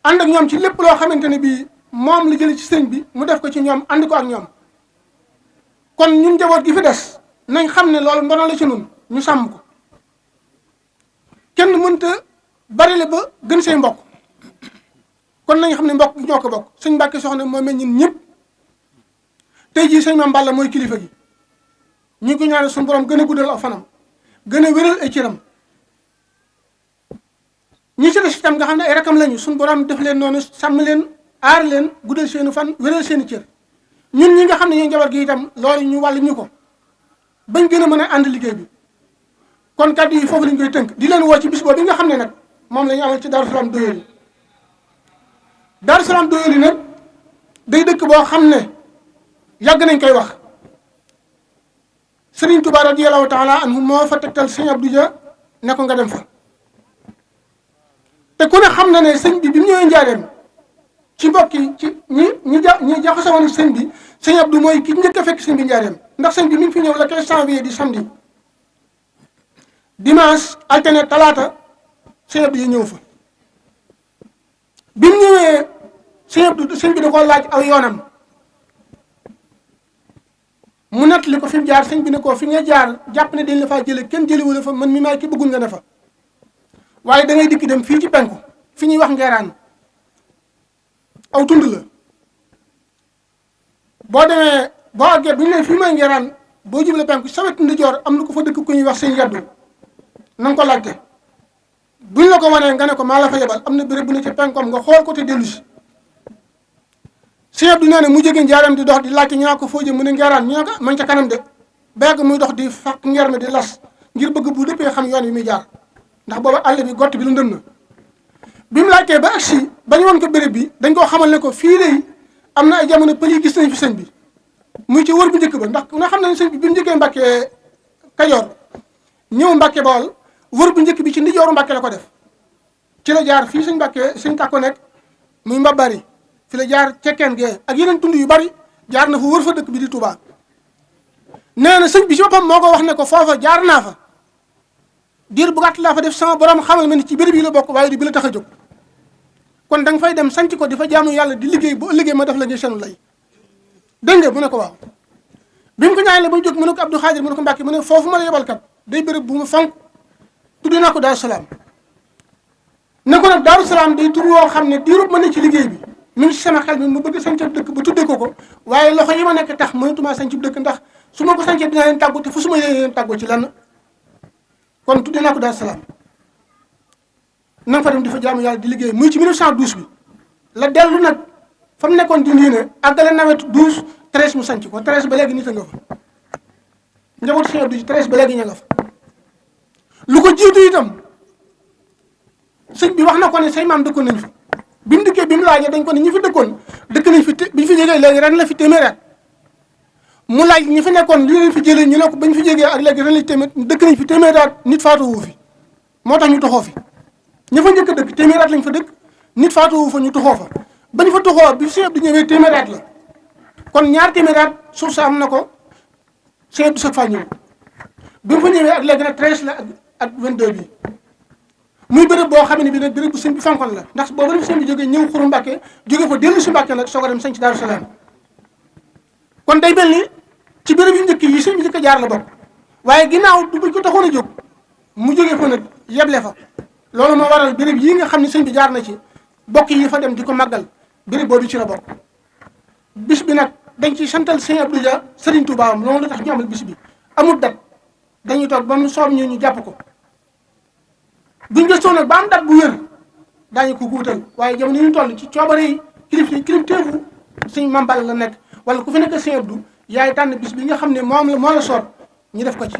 [SPEAKER 4] ànd ak ñoom ci lépp loo xamante ne bii moom la jëlee ci sëñ bi mu def ko ci ñoom ànd ko ak ñoom kon ñun njaboot gi fi des nañ xam ne loolu ndono la ci nun ñu sàmm ko kenn mënta bari la ba gën say mbokk kon nañ xam ne mbokk ñoo ko bokk sëñ Mbàkke Soxna moo mel ñun ñëpp tey jii sëñ Mame Balla mooy kilifa gi ñu ngi ko ñaanal suñu borom gën a guddal aw fanam gën a wéral ay cëram ñi ci des itam nga xam ne ay rakam lañu suñu borom def leen noonu sàmm leen aar leen guddal seeni fan wéral seeni cër ñun ñi nga xam ne ñooy njaboot gi itam loolu ñu wàll ñu ko bañ gën a mën a ànd liggéey bi kon kàddu yi foofu lañ koy tënk di leen woo ci bis boobu bi nga xam ne nag moom la ñu amal ci Daaru Salaam Doyoly Daaru Salaam Doyoly nag day dëkk boo xam ne yàgg nañ koy wax Serigne Touba radiyallahu taala anhu moo fa tegtal sëñ Abdou Dia ne ko nga dem fa te ku ne xam na ne sëñ bi mu ñëwee njaareem ci mbokk yi ci ñi jaxasoo woon sëñ bi sëñ Abdou mooy ki njëkk a fekk sëñ bi njaareem ndax sëñ bi mi ngi fi ñëw le 15 janvier di samedi dimanche altine talaata sëñ Abdou yi ñëw fa bi mu ñëwee sëñ bi da koo laaj aw yoonam mu nettali ko fi mu jaar sëñ bi ne ko fi nga jaar jàpp ne dañ la faa jële kenn jëlewu la fa man mi maay ki bëggul nga ne fa waaye da ngay dikki dem fii ci penku fi ñuy wax ngeeraan aw tund la boo demee boo àggee bu ñu nee fii mooy ngeeraan boo jublee penku sa wetu ndijoor am na ko fa dëkk ku ñuy wax sëñ Yaddu na nga ko laajte buñ la ko wanee nga ne ko maa la fa yebal am na béréb bu ne ci penkom nga xool ko te dellu si sëñ Abdou nee na mu jógee njaaram di dox di laajte ñu ko foo jëm mu ne ngeeraan ñu ne ko man ca kanam de beeg muy dox di fàq ngeer mi di las ngir bëgg bu dëppee xam yoon wi muy jaar ndax booba àll bi gott bi lu ndëm na bi mu laajtee ba agsi bañ woon ko béréb bi dañ koo xamal ne ko fii lay am na ay jamono pël yi gis nañ fi sëñ bi muy ci wër bu njëkk ba ndax nga xam ne sëñ bi mu njëkkee Mbàkke Kajoor ñëw Mbàkke Bawol wër bu njëkk bi ci ndijooru Mbàkke la ko def ci la jaar fii sëñ Mbàkke sëñ Tàkko nekk muy Mbabari fi la jaar cekkeen gee ak yeneen tund yu bari jaar na fa wër fa dëkk bi di Touba nee na sëñ bi ci boppam moo ko wax ne ko foofa jaar naa fa diir bu gàtt laa fa def sama borom xamal ma ni ci béréb yi la bokk waaye di bi la tax a jóg kon da nga fay dem sanc ko di fa jaamu yàlla di liggéey bu ëllëgee ma def la nga senu lay dégg nga mu ne ko waaw bi mu ko ñaanee ba mu jóg mu ne ko Abdou Khadir mu ne ko Mbàkke mu ne foofu ma la yebal kat day béréb bu mu fonk tudd naa ko Daaru Salaam ne ko nag Daaru Salaam day tur woo xam ne diirub ma ne ci liggéey bi mi ngi ci sama xel mi mu bëgg sanc dëkk ba tuddee ko waaye loxo yi ma nekk tax mënatuma sanc dëkk ndax su ma ko sancee dinaa leen tàggu te fu su ma leen tàggoo ci lenn kon tuddee naa ko Daaru Salaam na nga fa dem di fa jaamu yàlla di liggéey muy ci 1912 bi la dellu nag fa mu nekkoon di nii ne àggale nawet 12 13 mu sanc ko 13 ba léegi nit a nga fa njabootu Sëñ Abdou 13 ba léegi ña nga fa lu ko jiitu itam sëñ bi wax na ko ne say maam dëkkoon nañ fa bi mu dikkee bi mu laajee dañ ko ne ñi fi dëkkoon dëkk nañ fi bi ñu fi jógee léegi ren la fi téeméeri at mu laaj ñi fi nekkoon li leen fi jëlee ñu ne ko bañ fi jógee ak léegi ren la dëkk nañ fi téeméeri at nit faatuwu fi moo tax ñu toxoo fi ña fa njëkk a dëkk téeméeri at lañ fa dëkk nit faatuwu fa ñu toxoo fa bañ fa toxoo bi Sëñ Abdou ñëwee téeméeri at la kon ñaar téeméeri at suuf sa am na ko Sëñ Abdou sa fa ñëw bi mu fa ñëwee ak léegi nag 13 la ak 22 bi muy béréb boo xam ne bi nag béréb bu sëñ bi fonkoon la ndax boobu la sëñ bi jógee ñëw Xuru Mbàkke jógee fa dellu si Mbàkke nag soog a dem sañ ci Daaru Salaam kon day mel ni ci béréb yu njëkk yi sëñ bi njëkk a jaar la bokk waaye ginnaaw du buñ ko taxoon a jóg mu jógee fa nag yeble fa loolu moo waral béréb yi nga xam ne sëñ bi jaar na ci bokk yi fa dem di ko màggal béréb boobu ci la bokk bis bi nag dañ ci santal Sëñ Abdou Dia Sëriñ Tuubaa am loolu la tax ñu amal bis bi amul dat dañuy toog ba mu soob ñu jàpp ko buñ gëstoo nag ba am dat bu wér daañu ko guutal waaye jamono yi ñu toll ci coobare yi kilifteefu sëñ Mame Balla la nekk wala ku fi nekk Sëñ Abdou yaay tànn bis bi nga xam ne moo la soob ñu def ko ci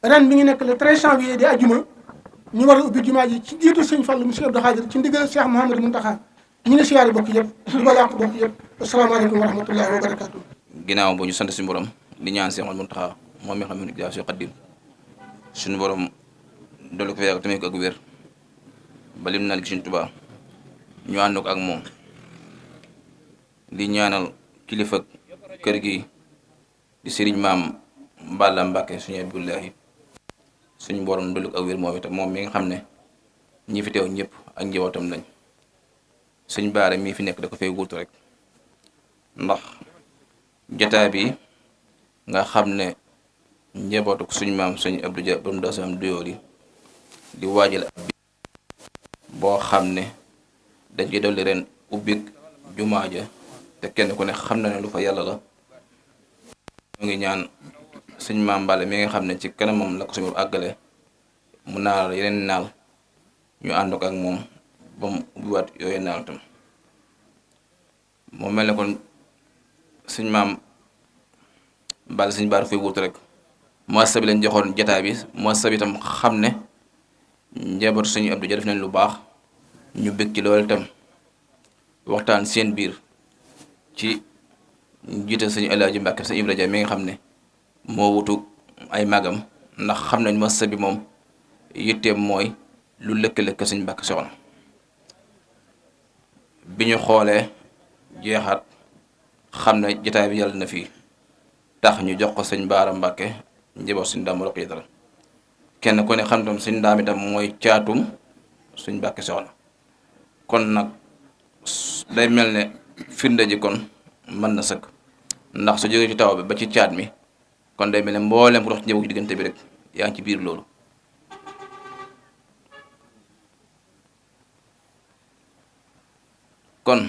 [SPEAKER 4] ren mi ngi nekk le 13 janvier di ajjuma ñu war a ubbi jumaa ji ci jiitu sëñ Fallu mu Sëñ Abdou Khadir ci ndigal Cheikh Mouhamadou Mountakha ñi ngi siyaare bokk yëpp di balaa ko bokk yëpp asalaamaaleykum wa rahmatullahi wa barakaatu.
[SPEAKER 5] ginnaaw bu ñu sant suñu borom di ñaan Cheikh Mountakha moom mi xam ne jaa si xaddim suñu borom dolli ko fa yàgg tamit ko ak wér ba lim naan gi suñu Tuubaa ñu ànd ko ak moom di ñaanal kilifa kër gi di sëriñ maam Balla Mbàkke suñu Abdullahi suñu borom dolli ko ak wér moom itam moom mi nga xam ne ñi fi teew ñëpp ak njabootam lañ suñ baare mii fi nekk da ko fay wuutu rek ndax jotaay bi nga xam ne njabootu suñ maam suñ Abdou Dia borom Daaru Salaam Doyooli di waajal ab bi boo xam ne dañ koy dolli ren ubbik jumaa ja te kenn ku ne xam na ne lu fa yàlla la ñu ngi ñaan suñ maam Balla mi nga xam ne ci kanamam la ko suñu àggale mu naal yeneen naal ñu ànd ko ak moom ba mu ubbiwaat yooyu naal tam moo mel ne kon suñ maam Balla suñ baar fay wuutu rek muassa bi lañ joxoon jotaay bi muassa bi itam xam ne njabootu suñu Abdou Dia def nañ lu baax ñu bëgg ci loolu itam waxtaan seen biir ci jiite suñu Alaaji Mbàkke suñu Ibra Dia mi nga xam ne moo wutu ay magam ndax xam nañ muassa bi moom yitteem mooy lu lëkk-lëkk suñu Mbàkke Soxna bi ñu xoolee jeexaat xam ne jotaay bi yàlla na fii tax ñu jox ko sëñ Baara Mbàkke njaboot suñ Daam Roqaya Dara kenn ku ne xam tam suñ Daam itam mooy caatum suñ Mbàkke Soxna kon nag day mel ne firnde ji kon mën na sëkk ndax su jógee ci taw bi ba ci caat mi kon day mel ne mboolem ku dox ci njaboot ci diggante bi rek yaa ngi ci biir loolu kon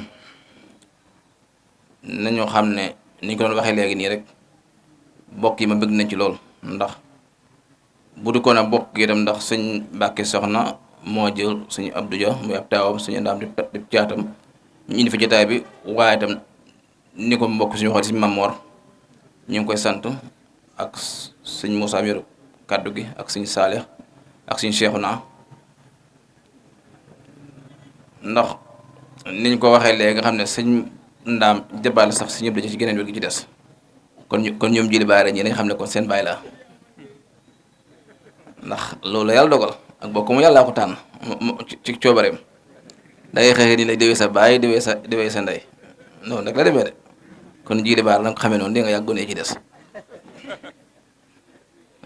[SPEAKER 5] nañu xam ne ni ñu ko doon waxee léegi nii rek bokk yi ma bëgg nañ ci lool ndax bu du ko na bokk yi itam ndax suñ Mbàkke Soxna moo jël suñu Abdou Dia muy ab taawam suñu ndaam di caatam ñu indi fi jotaay bi waaye itam ni ko mbokk suñu waxee suñu Mamoor ñu ngi koy sant ak suñ Moussa Miro kaddu gi ak suñu Saalix ak suñu Cheikhouna ndax niñ ko waxee léegi nga xam ne sëñ ndaam jëbbaale sax si ñëpp dañu ci geneen wér gi ci des kon ñoom jili baare ñi nañ xam ne kon seen baay la ndax loolu yàlla dogal ak bokk mu yàllaa ko tànn ci coobareem dangay xëy ni lay déwee sa baay déwee sa ndey noonu nag la demee de kon jili baare na nga ko xamee noonu di nga yàggoonee ci des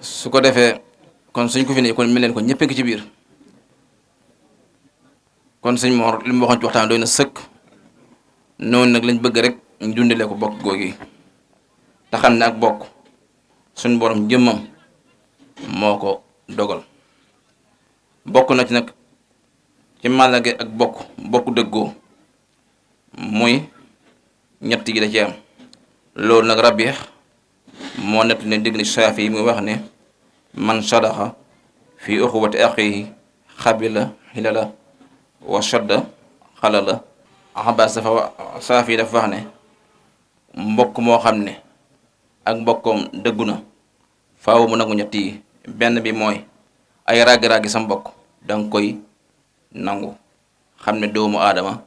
[SPEAKER 5] su ko defee kon suñ ko fi ne kon mel leen ko ñëpp ngi ci biir kon sëñ Mor li mu waxoon ci waxtaan doy na sëkk noonu nag lañ bëgg rek ñu dundale ko bokk googi te xam ne ak bokk suñ borom jëmmam moo ko dogal bokk na ci nag ci màllage ak bokk dëggoo muy ñett yi da ci am loolu nag Rabiix moo nett ne dégg ni Saafi yi muy wax ne man sadaxa fi uxuwati axihi xabila xilala wa shadda xalala Abbas dafa Saafi dafa wax ne mbokk moo xam ne ak mbokkoom dëggu na faaw mu nangu ñett yi benn bi mooy ay ràgg-ràggi sa mbokk danga koy nangu xam ne doomu aadama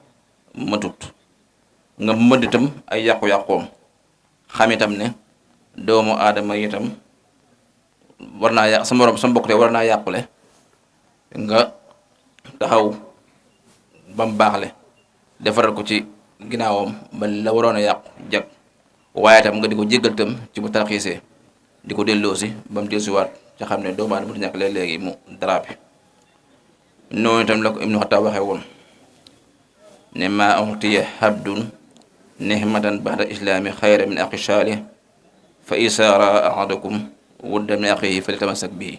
[SPEAKER 5] matut nga mëdd itam ay yàqu-yàqoom xam itam ne doomu aadama itam war naa yàq sa morom sa mbokk te war naa yàqule nga taxaw ba mu baaxle defaral ko ci ginnaawam ba la waroon a yàqu jag waaye itam nga di ko jéggal itam ci bu tarxiisee di ko delloosi ba mu dellusiwaat ca xam ne doomu aadama du ñàkk léeg-léegi mu darape noonu itam la ko Ibnu Xattaab waxee woon ne maa uxtiya habdun nihmatan baxda islaami xayra min aqi saalih fa isaara ahadakum wudda min aqihi fa litamasak bii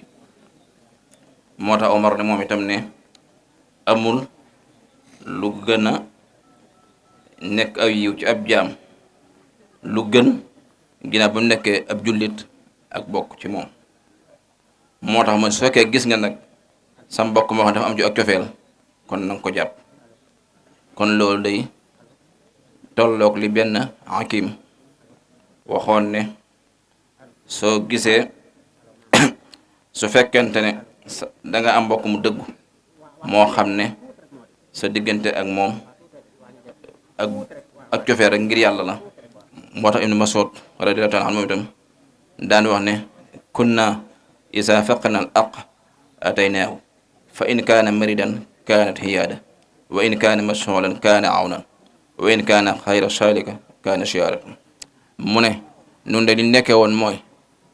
[SPEAKER 5] moo tax Omar ne moom itam ne amul lu gën a nekk aw yiw ci ab jaam lu gën ginnaaw ba mu nekkee ab jullit ak bokk ci moom moo tax mooy su fekkee gis nga nag sa mbokk moo xam dafa am ci ak cofeel kon na nga ko jàpp kon loolu day tolloog li benn hakim waxoon ne soo gisee su fekkente ne da nga am mbokk mu dëggu moo xam ne sa diggante ak moom ak cofeel rek ngir yàlla la moo tax Ibnu Mas'ud radiyallahu ta'ala anhu moom itam daan wax ne kunna isa faqna al aq ataynaahu fa in kaana maridan kaanat hiyaada wa in kaana mashghulan kaana awnan wa in kaana xayra saalika kaana shiyaaratan mu ne nun de li nekkee woon mooy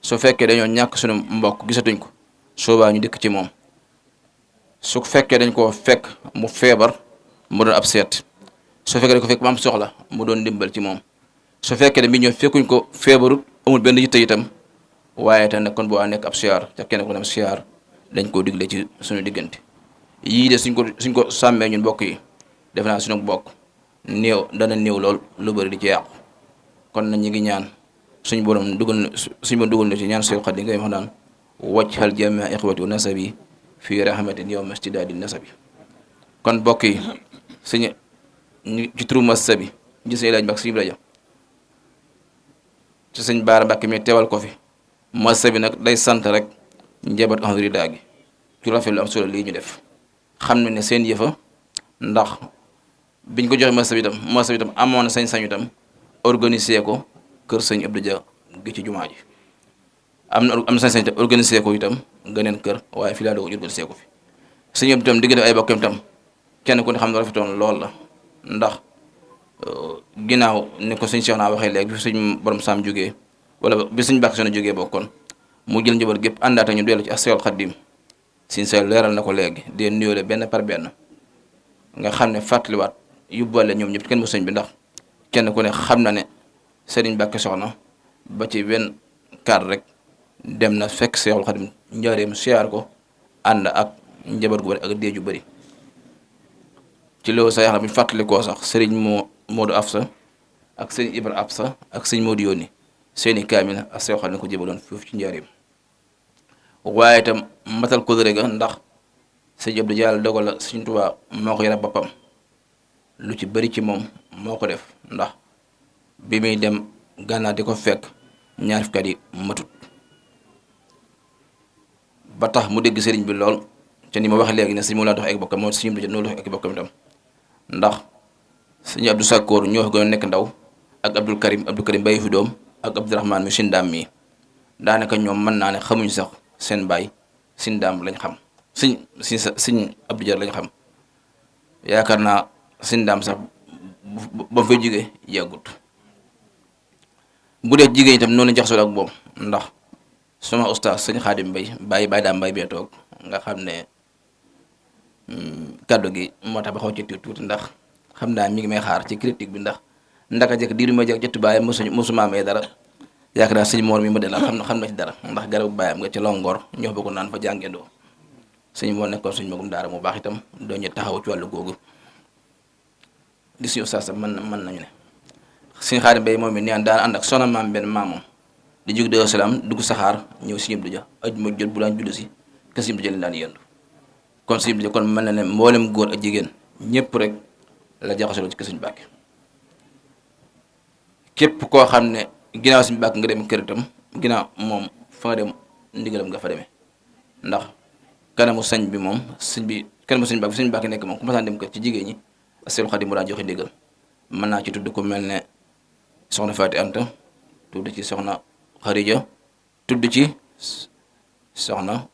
[SPEAKER 5] su fekkee dañoo ñàkk sunu mbokk gisatuñ ko soobaa ñu dikk ci moom su fekkee dañ koo fekk mu feebar mu doon ab seet su fekkee dañ ko fekk mu am soxla mu doon dimbal ci moom su fekkee ne bi ñoo fekkuñ ko feebarut amul benn yitte itam waaye te nag kon boo nekk ab siyaar ca kenn ku ne siyaar dañ koo digle ci suñu diggante yii de suñ ko sàmmee ñun bokk yi def naa suñu bokk dana néew lool lu bëri di ci yàqu kon nag ñu ngi ñaan suñu borom dugal na ci ñaan Seex Xaadim ngay wax naan wajhal jamia ixwati wa nasabi fii rahmatin yawma istidaadi nasabi kon bokk yi suñu ci turu massa bi gis nañ laaj mbak suñu rajo ci sëñ Baara Mbàkke mi teewal ko fi massa bi nag day sant rek njaboot Ahlu Ridaa gi ci rafet lu am solo lii ñu def xam na ne seen yëfa ndax biñ ko joxe massa bi itam amoon na sañ-sañu itam organiser ko kër sëñ Abdou Dia gi ci jumaa ji am na sañ-sañ itam organiser ko itam gëneen kër waaye fii laa doog organiser ko fi sëñ Abdou itam digg def ay bokkam itam kenn ku ne xam ne rafetoon lool la ndax ginnaaw ni ko sëñ Cheikh naa waxee léegi bi suñ borom saam jógee wala bi suñ bàkk sona jógee bokkoon mu jël njaboot gépp àndaata ñu dellu ci Seexul Xaddim siñ sa leeral na ko léegi dee nuyoole benn par benn nga xam ne fàttaliwaat yóbbuwale ñoom ñëpp kenn mu sëñ bi ndax kenn ku ne xam na ne Sëriñ Mbàkke Soxna ba ci 24 rek dem na fekk Seexul Xaddim njaareem siyaar ko ànd ak njaboot gu bari ak dee ju bari ci loolu sa yaxla bu ñu fàttalikoo sax sëriñ Modou Afsa ak sëriñ Ibra Afsa ak sëriñ Modou Yónni seeni kaamil ak Seexul Xaddim ko jébaloon foofu ci njaareem waaye itam matal ko ga ndax sëñ Abdou Diallo dogal la Sëriñ Tuubaa moo ko yore boppam lu ci bari ci moom moo ko def ndax bi muy dem Gànnaar di ko fekk ñaar fukki at yi matut ba tax mu dégg sëriñ bi lool te ni ma wax léegi ne sëñ moo laa dox ak bokkam moo sëñ Abdou Diallo dox ak bokkam itam ndax sëñ Abdou Sakkoor ñoo fa gën a nekk ndaw ak Abdou Karim bàyyi fi doom ak Abdourahmane mi sindaam mii daanaka ñoom mën naa ne xamuñ sax seen baay sindaam lañ xam sëñ Abdou Diallo lañ xam yaakaar naa sindaam sax ba mu fay jógee yàggut bu dee jigéen itam noonu lañ jaxasoo ak moom ndax sama ustaas sëñ Xaadim Mbay bàyyi daam mbay bee toog nga xam ne kàddu gi moo tax ba xaw ci tuuti ndax xam naa mi ngi may xaar ci critique bi ndax ndaka jëkk diiru ma jëkk jëttu baayam mosuma amee dara yaakaar naa sëñ Moor mi ma delal xam na ci dara ndax garabu baayam nga ci Longoor ñoo bokk naan fa jàngendoo sëñ Moor nekkoon suñ magum daara mu baax itam doo ñu taxaw ci wàllu googu di suñu ustaas mën nañu ne sëñ Xaadim Mbay moom mi neen daan ànd ak soxna maam benn maamam di jóg Daaru Salaam dugg saxaar ñëw Sëñ Abdou Dia ajuma jot bu daan jullu si ke Sëñ Abdou Dia leen daan yendu kon Sëñ Abdou Dia kon mel na ne mboolem góor ak jigéen ñëpp rek la jaxasoo ci kër Sëñ Mbàkke képp koo xam ne ginnaaw Sëñ Mbàkke nga dem kër itam ginnaaw moom fa nga dem ndigalam nga fa demee ndax kanamu sëñ bi moom kanamu Sëñ Mbàkke Sëñ Mbàkke nekk moom ku ma saan dem kër ci jigéen ñi Seexul Xadiim mu daan joxe ndigal mën naa ci tudd ko mel ne soxna Faati Anta tudd ci soxna Xarija tudd ci soxna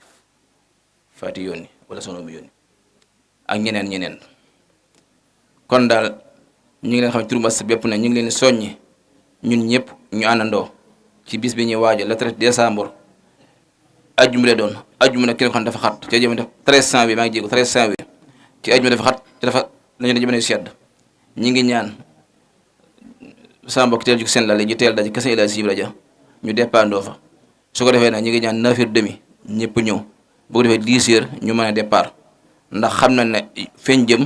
[SPEAKER 5] Faati Yónni wala soxna mu Yónni ak ñeneen kon daal ñu ngi leen xam ne turu Mbàkke bépp ne ñu ngi leen soññi ñun ñëpp ñu àndandoo ci bis bi ñuy waajal le 13 décembre ajjuma lay doon ajjuma nag kenn xam dafa xat ci jamono 13 janvier maa ngi jéego 13 janvier ci ajjuma dafa xat te dafa lañu ne jamono sedd ñi ngi ñaan sama mbokk teel jug seen lal ñu teel daje kese El Hadji Ibra Dia ñu dépendoo fa su ko defee nag ñu ngi ñaan 9h30 ñëpp ñëw bu ko defee 10h ñu mën a départ ndax xam na ne feeñ jëm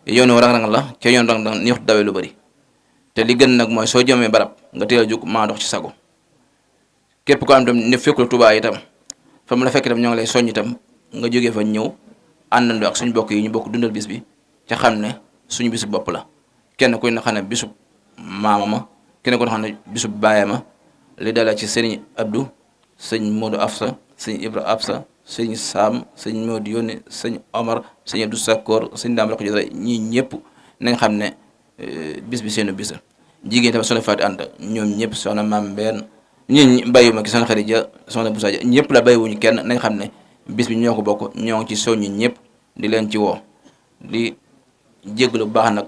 [SPEAKER 5] yoonu rang-rang la ca yoon rang-rang neexut dawee lu bari te li gën nag mooy soo jëmee barab nga teel a jug maa dox ci sago képp ko am itam ne fekkul Tuubaa itam fa mu la fekk itam ñoo ngi lay soññ itam nga jógee fa ñëw àndandoo ak suñu bokk yi ñu bokk dundal bis bi ca xam ne suñu bisu bopp la kenn ku ne xam ne bisu maamama kenn ku ne xam ne bisu baayama li dala ci sëriñ Abdou sëñ Modou Afsa sëñ Ibra Afsa sëñ Sam sëñ Modou Yónni sëñ Omar sëñ Abdou Sakkoor sëñ Daam Roq Jotara ñii ñëpp nañ xam ne bis bi seenu bisa jigéen tamit soxna Faati Anta ñoom ñëpp soxna maam benn ñi bàyyiwuma ki soxna Xarija soxna Boussa Dia ñëpp la bàyyiwuñu kenn nañ xam ne bis bi ñoo ko bokk ñoo ngi ci soññi ñëpp di leen ci woo di jéglu bu baax nag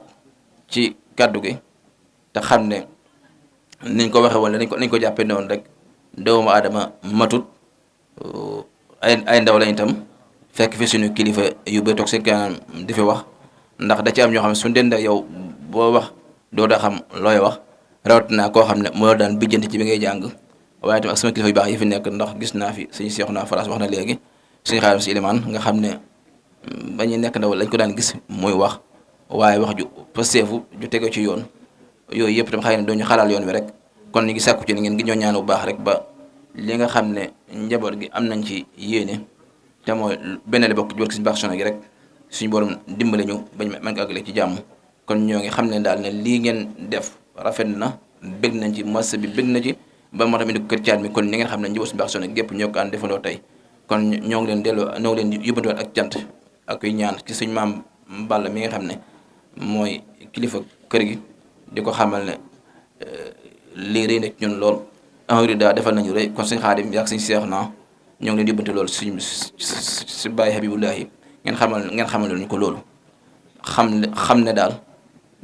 [SPEAKER 5] ci kàddu gi te xam ne niñ ko waxee woon nañ ko jàppee noonu rek doomu aadama matut ay ndaw lañ itam fekk fi suñu kilifa yu ba toog seen kanam di fi wax ndax da ci am ñoo xam ne su dend yow boo wax doo da xam looy wax rawatina koo xam ne moo daan bijjanti ci bi ngay jàng waaye itam ak sama kilifa yu baax yi fi nekk ndax gis naa fi suñu Seex naa France wax na léegi suñu Xaadim Si Ilimaan nga xam ne ba ñuy nekk ndaw lañ ko daan gis muy wax waaye wax ju pasteefu ju tege ci yoon yooyu yëpp tam xëy na doo ñu xalaal yoon wi rek kon ñu ngi sàkku ci ni ngeen gi ñoo ñaan bu baax rek ba li nga xam ne njaboot gi am nañ ci yéene te mooy benn la bokk jubal ci baax sono gi rek suñu borom dimbale ñu bañ mën ko àggale ci jàmm kon ñoo ngi xam ne daal ne lii ngeen def rafet na bëgg nañ ci marché bi bëgg na ci ba moo tax indi ko kër caat mi kon ni ngeen xam ne njaboot ci baax sono gépp ñoo ko ànd defandoo tey kon ñoo ngi leen delloo ñoo ngi leen yóbbantewaat ak cant ak yu ñaan ci suñ maam Balla mi nga xam ne mooy kilifa kër gi di ko xamal ne lii rëy na ci ñun lool enri daa defal nañu rëy kon suñ Xaadim yaag suñ Seex naa ñoo ngi leen yóbbante loolu suñ si bàyyi Habibullahi ngeen xamal ñu ko loolu xam ne daal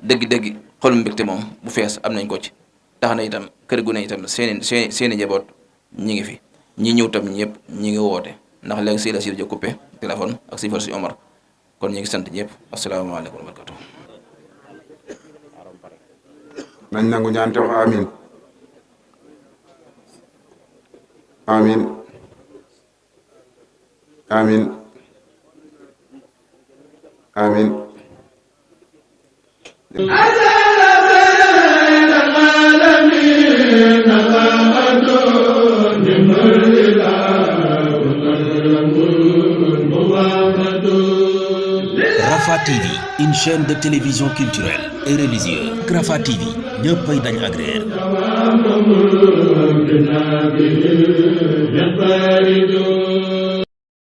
[SPEAKER 5] dëgg-dëgg xolum mbégte moom bu fees am nañ ko ci. tax na itam kër gu ne itam seeni njaboot ñi ngi fi ñi ñëw tam ñëpp ñi ngi woote ndax léegi si la si jo coupé téléphone ak si far si Omar kon ñu ngi sant ñëpp asalaamaaleykum wa barakatuh.
[SPEAKER 6] nañ nangu ñaan te wax amin amin amin amin
[SPEAKER 1] Rafah TV, une chaîne de télévision culturelle et religieuse. Rafah TV ñëppay dañ agréer